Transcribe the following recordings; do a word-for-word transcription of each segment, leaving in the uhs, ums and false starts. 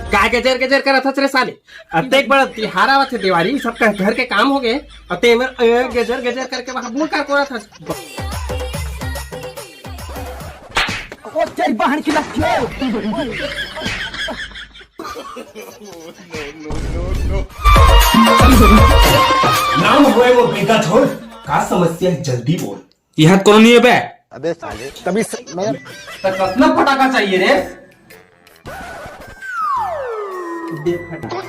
का गजर गजर करत हस रे साले? अतेक बड़ा तिहार आवत हे, देवारी, सबका घर के काम हो गए, अउ ते मन, अ, गजर गजर करके वहाँ बोल का करत हस? ओ तेरी बहन की लड़की। नाम होए वो बेटा छोड़, का समस्या है जल्दी बोल। यहाँ कोनो नहीं है बे। अबे साले, तभी स-, मैं तो कसना फटाका चाहिए रे। दे फटाका।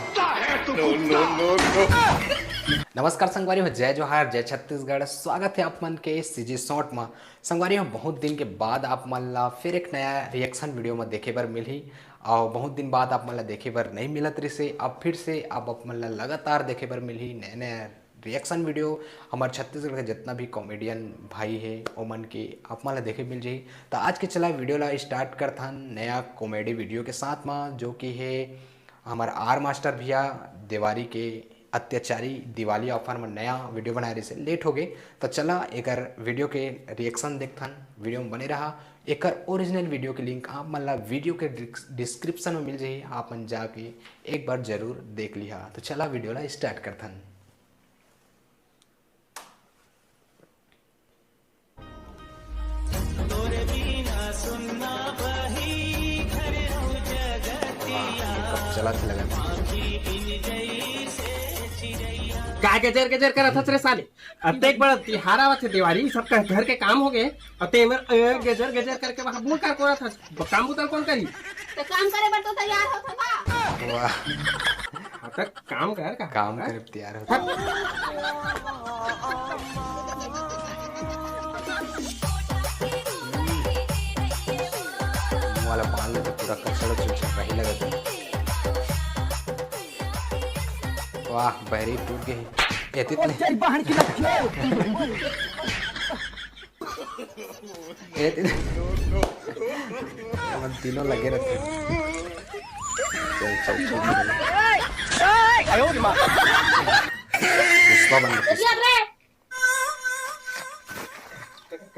नमस्कार संगवारी हो, जय जोहार, जय छत्तीसगढ़। स्वागत है आप मन के सीजी शॉर्ट में। संगवारी हो, बहुत दिन के बाद आप मन ला फिर एक नया रिएक्शन वीडियो में देखे बर मिलही, और बहुत दिन बाद आप मन ला देखे बर नहीं मिलत रिसे। अब फिर से आप, आप मन ला लगातार देखे बर मिलही नया नया रिएक्शन वीडियो। हमार छत्तीसगढ़ के जितना भी कॉमेडियन भाई है, ओमन के आप मन ला देखे मिल जाही। तो आज के चला वीडियो ला स्टार्ट करथन नया कॉमेडी वीडियो के साथ में, जो कि है हमार आर मास्टर भैया देवारी के अत्याचारी दिवाली ऑफर में नया वीडियो बनाए रहिसे, लेट हो गए। तो चला एकर वीडियो के रिएक्शन देखथन, वीडियो में बने रहा। एकर ओरिजिनल वीडियो के लिंक आप मन ला वीडियो के डिस्क्रिप्शन में मिल जाही, आप मन जाके एक बार जरूर देख लिहा। तो चला वीडियो ला स्टार्ट करथन। वाह, ये सब चलत हे लगत हे। का गजर गजर करत हस रे साले? अतेक बड़ा तिहार आवत हे देवारी, सबका घर के काम हो गए, अउ ते मन, अ, गजर गजर करके वहाँ बोल का करत हस? ब-, काम बुता कोन करही? तो काम करे बर तो तैयार होत हवा। वाह। हाँ, तो काम कर का? काम करे तैयार होत। मुँह वाला बांध ले तो पूरा कचड़ा चुचड़ा रही लगत हे। वाह, बहरी टूट गई। एती ओ तेरी बहन की लड़की। ए, तीनों लगे रहते हैं। चल, चल, चल, चल। पुष्पा बन के।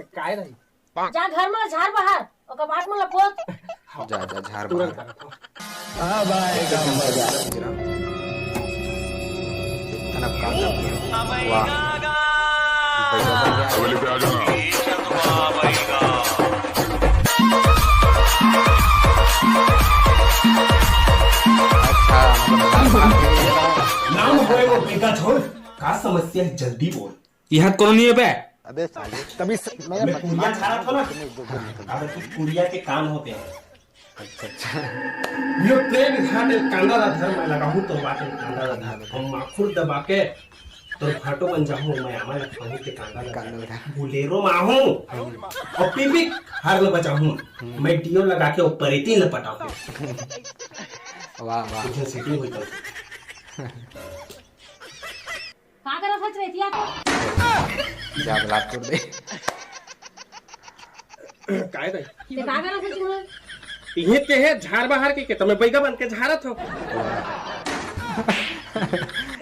काय रही? जा घर में झार बाहर, ओकर बाद में लपोत। जा, जा, झार बाहर। अब आएगा मजा। वाह। बढ़िया, बढ़िया। हवेली पे आ जाना। अच्छा, मतलब, नाम होए वो बेटा छोड़, का समस्या है, जल्दी बोल। यहाँ कोनो नहीं है बे। अबे साले, तभी स-, मैं मैं कुड़िया झारत हो ना। अबे कुछ कुड़िया के कान होते हैं। अच्छा, अच्छा। यो प्रेम घाट कांदा ला धर, मैं लगाहूँ तो बात कांदा ला धर। हम माखुर दबा के तोर भाटो बन जाहूँ, मैं आमा ला खाहूँ के कांदा ला धर। कांदा ला धर। बुलेरो में आहूँ। और पीपी हर ला बजाहूँ। मैं डीओ लगा के ऊपर इतनी ला पटाहूँ। वाह, वाह। कुछ सेटिंग होई तो। का करत हस रे एतिया तो? जा बलात्पुर दे। काय दाई? ते का करत हस तुमन? इहे ते हे झार बाहर के, के तमे बैगा बन के झारत हो।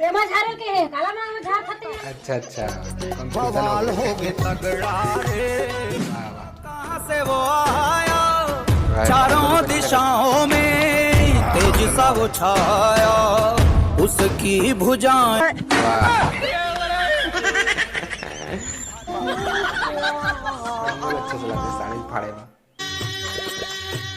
एमा झारे के हे, काला नाम झार खाते हैं। अच्छा, अच्छा। Confusion हो बवाल गया। हो गए तगड़ा रे। वाह, वाह। कहाँ से वो आया? राइट। चारों दिशाओं में तेज सा वो छाया, उसकी भुजाएं। वाह। बहुत अच्छा चला, साड़ी फाड़े में।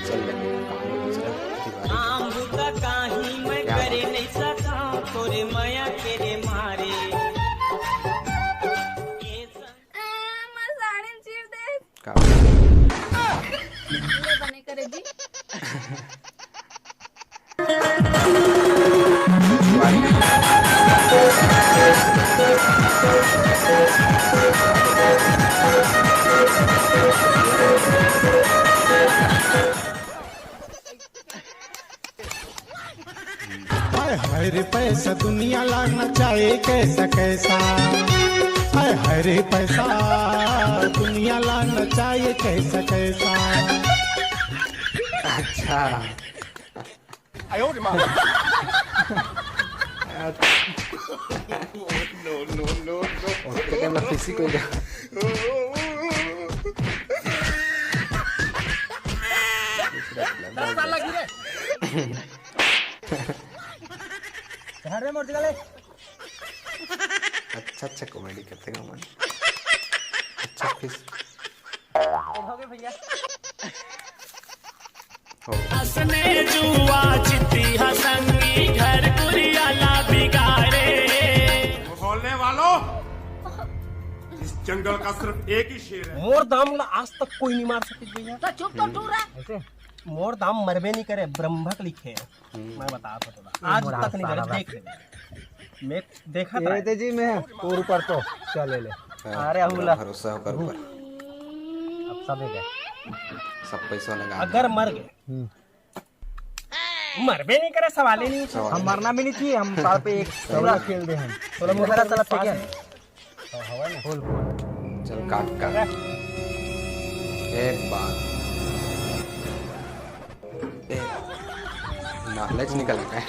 चल ले, काम में दूसरा दिवाली। काम बुता काही मैं क्या करे बात? नहीं सका, तोरे माया के रे मारे। ए, मैं साड़ी चीर दे। का? ले बने करे जी। हाय हाय रे पैसा दुनिया ला नचाए कैसा कैसा। हाय हाय रे पैसा दुनिया ला नचाए कैसा कैसा। अच्छा। आयो रे माँ। No, no, no, no। और तो क्या मैं किसी को जा। दस साल लगी रे। अरे मोर जगह ले। अच्छा अच्छा कॉमेडी करथे गा मन। अच्छा फिस। हो गए भैया। हो। हंसने जुआ चित्ती हसंगी घर कुरियाला बिगाड़े। बोलने वालों, इस जंगल का सिर्फ एक ही शेर है। मोर दाम ला आज तक कोई नहीं मार सके भैया। तो चुप तो टूरा। ऐसे मोर दाम मरबे नहीं करे, ब्रह्मक लिखे। मैं बता तो थोड़ा। आज तक नहीं करे, देख ले। मैं देखा था। ये जी मैं तोर ऊपर तो चले ले। हाँ, अरे, अहुला। भरोसा ओकर ऊपर। अब सब हो गया। सब पैसा लगा अगर मर गए। हम्म। मरबे नहीं करे, सवाल ही नहीं। सवाल हम नहीं। मरना भी नहीं चाहिए, हम साल पे एक पूरा खेल दे हम। चलो, मुखरा साला फेंके। तो हवा ना। खोल, खोल। चल, काट, काट। एक बार। ए, knowledge निकल गए।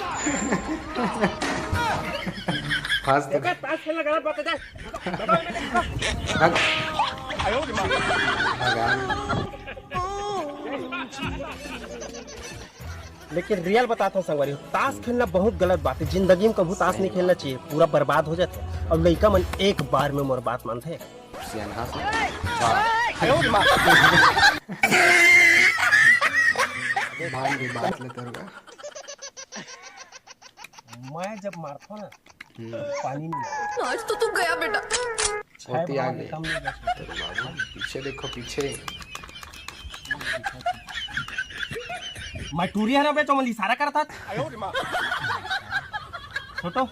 फंस तो देखा, ताश खेलना गलत बात है, जा। हट। भगवान। लेकिन रियल बताता हूँ संगवारी, ताश खेलना बहुत गलत बात है। जिंदगी में कभू ताश नहीं खेलना चाहिए, पूरा बर्बाद हो जाता है। और लइका मन एक बार में मोर बात मानते हैं। सियान हाँ से। वाह। भाई भी बात ले तेरे का। मैं जब मारता हूँ ना, हम्म। पानी नहीं आता। आज तो तू गया बेटा। छह छोटी आ बार गई। कम नहीं बचे। तेरे बाबू, पीछे देखो, पीछे। मैं टूरी है ना बे, तो मैं इशारा करता था। छोटो,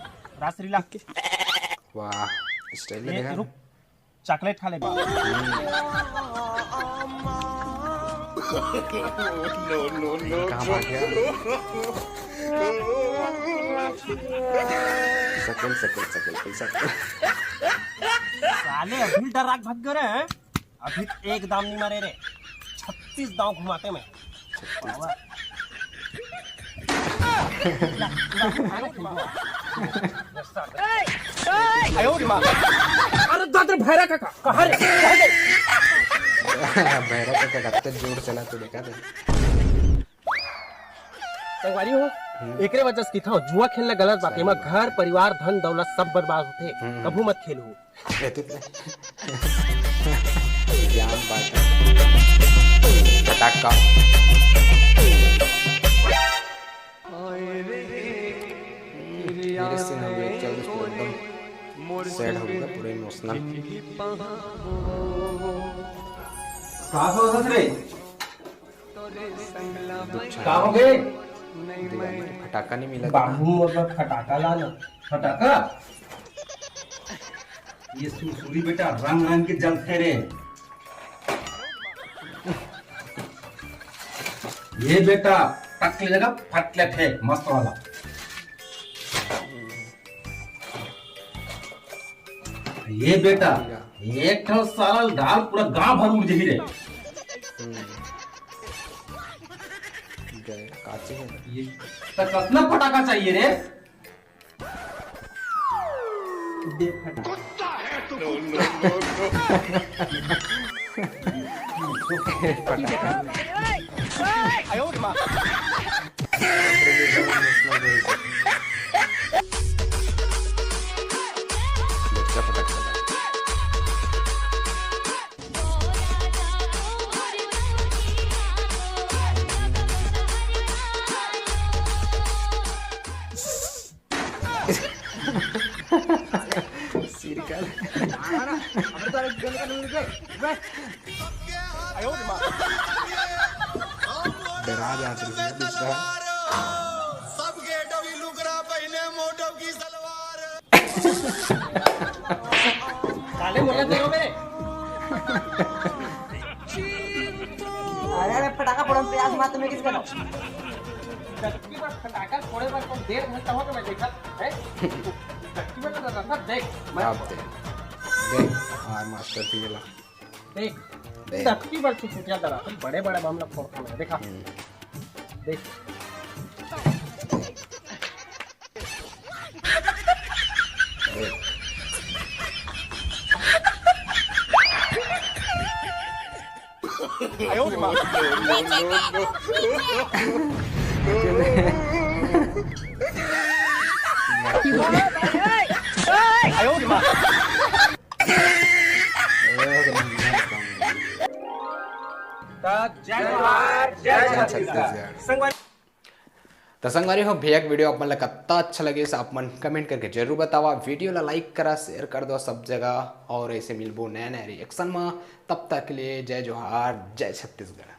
रासलीला। वाह, स्टाइल ये देखा। रुक, चॉकलेट खा ले बा। नो, नो, नो, कहाँ भाग गया? सकल, सकल, सकल, पैसा। साले अभी डराक भाग गए रे। अभी एक दाम नहीं मारे रे। छत्तीस दांव घुमाते मैं। छत्तीस। अरे दादा भैरा काका, कहाँ रे? भैरा काका कत्ते जोर चला तो देखा थे। संगवारी हो, हम्म। एकरे वजह से किथा जुआ खेलना गलत बात है। सही एमा बात। घर, परिवार, धन, दौलत सब बर्बाद होथे। हम्म। कभू मत खेलहू। ज्ञान बात है। पटाखा। मेरे से हम लोग चल, पूरा एकदम सैड हो गया, पूरा इमोशनल। का हो हंस रे? दुख का हो गए? दिवाली के फटाका नहीं मिला था। बाबू, मतलब फटाका ला ना। फटाका? ये सुरसुरी बेटा रंग रंग के जलते रे। ये बेटा टक ले जगह फट ले थे, मस्त वाला। ये बेटा, एक ठो साला डाल पूरा गांव भर उड़ जही रे। हम्म। गए, काचे है। ये तो कतना फटाका चाहिए रे? दे फटाका। कुत्ता है तू, कुत्ता। सिरकल। डरा जात रही है दूसरा। सब गेटो की लुगरा पहने, मोटो की सलवार। काले मोला दे रो बे। अरे, अरे, फटाका फोड़न प्रयास मत, मैं किस करो? जबकि बस फटाका फोड़े बर तो डेढ़ घंटा हो गया मैं देखा, हैं? जबकि मैं तो रहा था, देख, मैं आप देख, देख, आर मास्टर की वाला। देख, देख। जबकि बस तू छुटिया डरा, बड़े बड़े मामला फोड़ता मैं, देखा। हम्म। देख। त जय जोहार, जय छत्तीसगढ़। त संगवारी हो, भैया के video आप मन ला कत्ता अच्छा लगे, आप मन comment करके जरूर बतावा। Video ला like करा, share कर दो सब जगह, और ऐसे मिलबो नया नया reaction में। तब तक के लिए जय जोहार, जय छत्तीसगढ़।